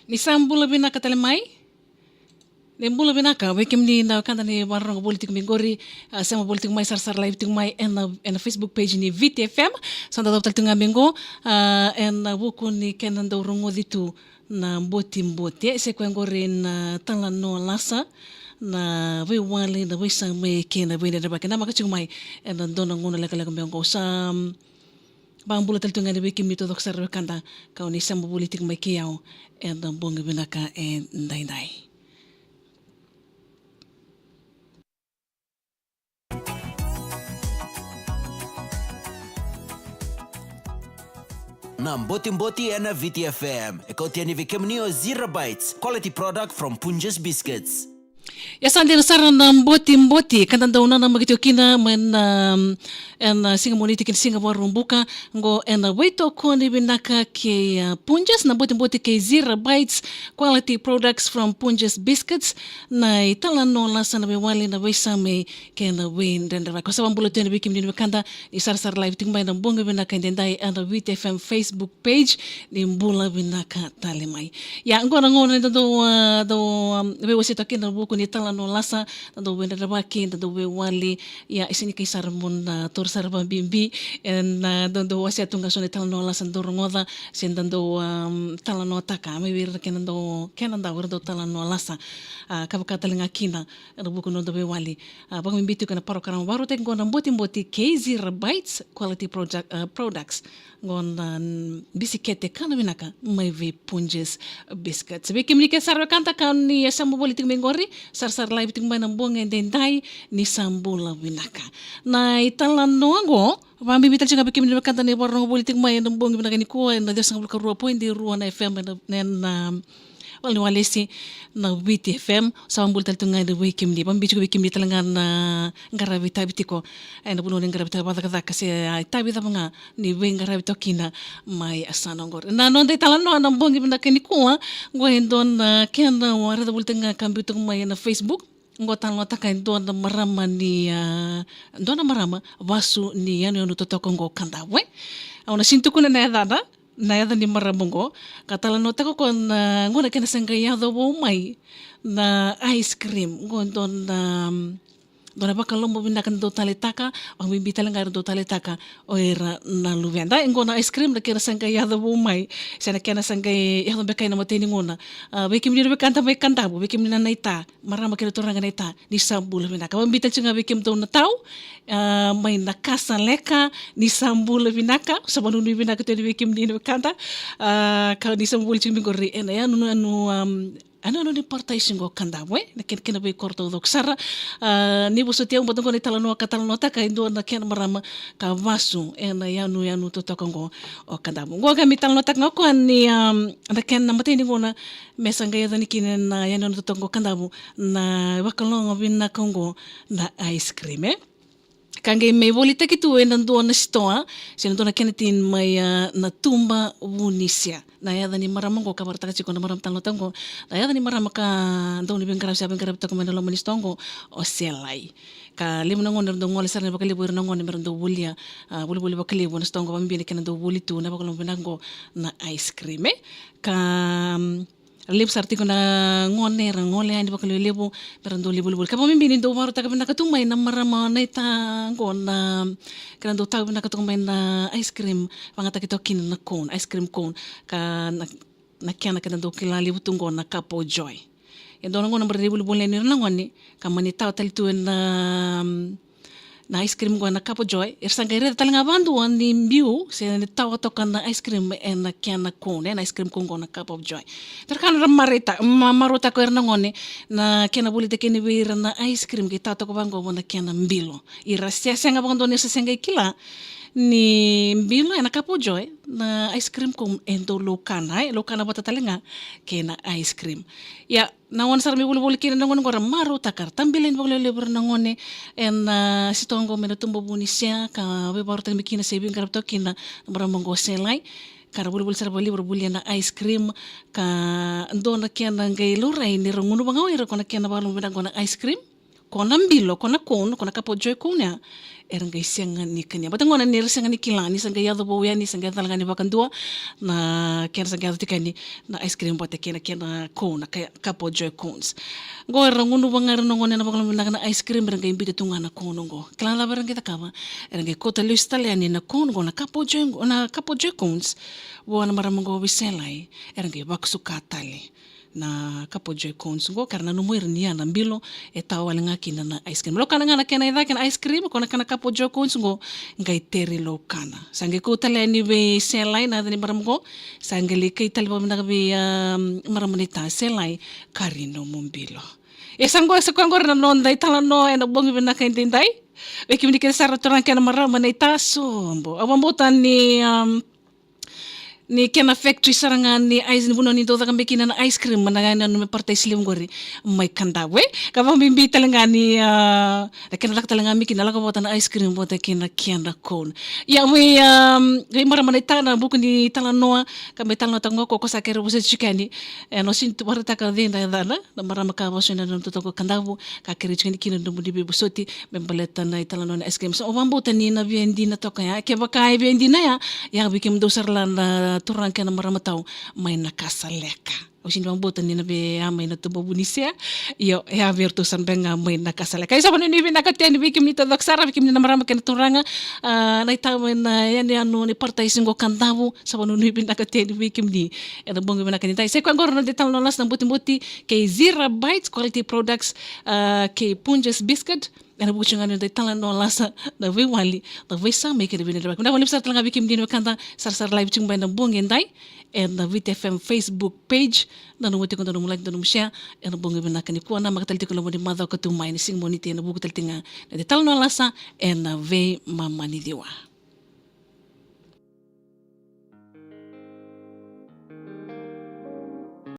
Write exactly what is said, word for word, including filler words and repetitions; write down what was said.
Ni sa bula vinaka tale mai. Ni bula vinaka vei kemuni na wekada ni vakarorogo voli tiko mai qori, a, sema voli tiko mai, sarasara live tiko mai ena, ena Facebook page ni V T F M. Sa da cavuta tale tu ga mai qo, a, ena vuku ni kena dau rogoci tu na botiboti, e, se koya qori na talanoa lasa, na veiwali, na veisamai kei na veidredrevaki. Namaka tiko mai ena dua na gauna lekaleka mai qo. Sa, mm, vakabula tale tu ga yani vei kemuni taucoko sara na wekada ka oni sema voli tiko mai kei au ena bogi vinaka edaidai. Na botiboti ena V T F M e kauti yani vei kemuni o Zero Bites, quality product from Punjas Biscuits. Ia sa dina sara na botiboti ka da dau nanamaki tiko kina mai na, mm, ena siga Moniti kei na siga Vakaraubuka. Qo ena veitokoni vinaka kei, a, Punjas, na botiboti kei Zero Bites, quality products from Punjas Biscuits. Na italanoa lasa, na veiwali, na veisamai kei na veidredrevaki. Au sa vakabula tu yani vei kemuni na wekada ni sarasara live tiko mai ena bogi vinaka edaidai ena V T F M Facebook page. Ni bula vinaka tale mai. Ia, qo na gauna eda dau, a, dau, a, veiwasei toka kina ena vuku ni talanoa lasa, na dau veidredrevaki, na dau veiwali. Ia, e sega ni kai sara mo na, a, taura sara vakabibi ena, a, dau, dau wasea tu ga so na italanoa lasa da dau rogoca se da dau, a, talanoataka mai vei ira na kena dau, kena dau, era dau talanoa lasa. A, ka vaka tale ga kina ena vuku ni noda veiwali. A, vakabibi tiko ena parokaramu vakarautaki qo na botiboti kei Zero Bites, quality project, a, products. Qo na, mm, bisikete kana vinaka mai vei Punjas Biscuits. Vei kemuni kece sara na wekada ka oni sema voli tiko mai qori, sarasara live tiko mai ena bogi edaidai, ni sa bula vinaka. Na italanoa qo, vakabibi tale tiko ga vei kemuni na wekada ni vakarorogo voli tiko mai ena bogi vinaka nikua ena ciwasagavulu ka rua poidi rua na F M ena, ena, a, Wale ni Walesi na V T F M, sa vakabula tale tu ga yani vei kemuni. Vakabibi tiko vei kemuni tale ga na qaravi itavi tiko ena vanua ni qaravi itavi vakacakacaka se, a, itavi cava ga ni veiqaravi toka kina mai yasana qori. Na noda italanoa ena bogi vinaka nikua, qo e dua na kena au a raica voli tiko ga ka biu tiko mai ena Facebook. Qo talanoataka e dua na marama ni, a, dua na marama vasu ni yanuyanu totoka qo o Kadavu, e. Au na sega ni tukuna na yacana, na yaca ni marama qo, ka talanoataka o koya na gauna kena sa qai yaco vou mai na ice cream. Qo dua na, dua na vakalomavinaka na dau taleitaka, vakabibi tale ga era dau taleitaka o ira na luveda. E qo na ice cream na kena sa qai yaco vou mai, se na kena sa qai yaco beka ena imatai ni gauna. A, vei kemuni na wekada mai Kadavu, vei kemuni na naita, marama kei na turaga naita, ni sa bula vinaka. Vakabibi tale tiko ga vei kemudou na tau, a, mai Nakasaleka, ni sa bula vinaka, sa vakanuinui vinaka tu yani vei kemuni na wekada, a, ka ni sa bula tiko mai qori ena yanuyanu, am, yanuyanu ni Paradise qo o Kadavu, e, na kena, kena veikoro taucoko sara. A, ni vosoti au, baleta qo na italanoa ka talanoataka e dua na kena marama ka vasu ena yanuyanu totoka qo o Kadavu. Qo ka me talanoataka ga o koya ni, am, na kena imatai ni gauna me sa qai yaco yani kina na yanuyanu totoka qo o Kadavu na vakalomavinaka qo na ice cream, e. Ka qai mai volitaki tu ena dua na sitoa, se na dua na kena tin mai, a, Natuba Vunisea. Na yaca ni marama qo ka vakarautaka tiko na marama talanoataka qo. Na yaca ni marama ka dau ni veiqaravi, sa veiqaravi toka mai na loma ni sitoa qo, o Selai. Ka levu na gone era dau gole sara vakalevu o ira na gone me ra dau volia, a, volivoli vakalevu ena sitoa qo, vakabibi na kena dau voli tu na vakalomavinaka qo na ice cream, e. Ka, mm, levu sara tiko na gone era gole yani vakalevulevu me ra dau lai volivoli. Ka vakabibi ni dau vakarautaka vinaka tu mai na marama naita qo na kena dau tau vinaka toka mai na ice cream, vakayagataki toka kina na cone, ice cream cone. Ka na, na kena keda dau kila levu tu qo na Cup of Joy. E dua na gauna me ra lai volivoli yani o ira na gone, ka mani tau tale tu ena, mm, na ice cream qo ena Cup of Joy, era sa qai raica tale ga vakadua ni biu se ni tawa toka na ice cream ena kena cone, ena ice cream cone qo na Cup of Joy. Dua na ka ra marautaka, ma-, marautaka o ira na gone na kena volitaki yani vei ira na ice cream, qai tawa toka vaqo na kena bilo. Ira se sega vakadua ni ra se qai kila ni bilo ena Cup of Joy na ice cream cone e dau laukana, e laukana vata tale ga kei na ice cream. Ia, na gauna sara me volivoli kina na gone qo, ra marautaka, ra tabile yani vakalevulevu o ira na gone ena, a, sitoa qo mai Natuba Vunisea, ka veivakarautaki mai kina se veiqaravi toka kina na marama qo o Selai. Ka ra volivoli sara vakalevu, ra volia na ice cream, ka dua na kena qai laurai ni ra gunuva ga o ira qo na kena vakalomavinaka qo na ice cream. Ko na bilo, ko na cone, ko na cup of joy cone ya, era qai sega ni kania. Baleta gona ni ra sega ni kila ni sa qai yaco vou yani, sa qai yaco tale ga ni vakadua na kena, sa qai yaco tiko yani na ice cream vata kei na kena cone, na ka-, cup of joy cones. Qo era gunuva ga era na gone na vakaloma vinaka na ice cream, era qai biuta tu ga na cone qo. Kila na cava era qai cakava? Era qai kauta lesu tale yani na cone qo, na cup of joy, na cup of joy cones, vua na marama qo vei Selai, era qai vakasuka tale na cup of joy cones qo, ka ra nanuma ira ni ya na bilo e tawa wale ga kina na ice cream. Laukana ga na kena i cake na ice cream, ko na kena cup of joy cones qo, qai teri laukana. Sa qai kau tale yani vei Selai na yaca ni marama qo, sa qai lai kai tale vakavinaka vei, um, marama naita, Selai, kari nomu bilo. E sa qo, sa koya qori na noda italanoa ena bogi vinaka edaidai. Vei kemuni kece sara na turaga kei na marama naita, sobo. Au vakabauta ni, um, ni kena factory sara ga ni ice, ni vanua ni dau caka mai kina na ice cream, na, na, na me paradise levu qori mai Kadavu, e? Ka vakabibi tale ga ni, ah, na kena lako tale ga mai kina, lako vata na ice cream vata kei na kena cone. Ia, vei, um, vei marama naita, na vuku ni talanoa ka mai talanoataka qo, ko sa kere vosoti tiko yani, e, au sega ni vakaraitaka o cei na yacana, na marama ka vakasoya na nona totoka o Kadavu, ka kerei tiko yani kina na nomuni veivosoti me baleta na italanoa ni ice cream. So, au vakabauta ni na via dina toka ya. Kevaka e via dina ya, ya vei kemudou sara la na turaga kei na marama tau mai Nakasaleka. Au sega ni vakabauta ni na via mai na tuba vu ni sea. Io, ya vei iratou sara beka ga mai Nakasaleka. Ia sa vakanuinui vinaka tu yani vei kemuni taucoko sara, vei kemuni na marama kei na turaga, ah, na itau mai na yanuyanu ni paradise qo Kadavu. Sa vakanuinui vinaka tu yani vei kemuni ena bogi vinaka edaidai. Sa i koya qori na noda italanoa lasa na Butibutibuti kei Zera Bites Quality Products, ah, kei Punjas Biscuit. Ena vuku tiko ga ni noda italanoa lasa na veiwali, na veisamai kei na veidredrevaki. Vinaka vakalevu sara tale ga vei kemuni na wekada sarasara live tiko mai ena bogi edai ena Viti F M Facebook page. Nanuma tiko, nanuma like, nanuma share ena bogi vinaka nikua. Namaka tale tiko na nomuni macawa ka tu mai ena siga Moniti ena vuku tale tiko ga ni noda italanoa lasa ena Veimama ni Ciwa.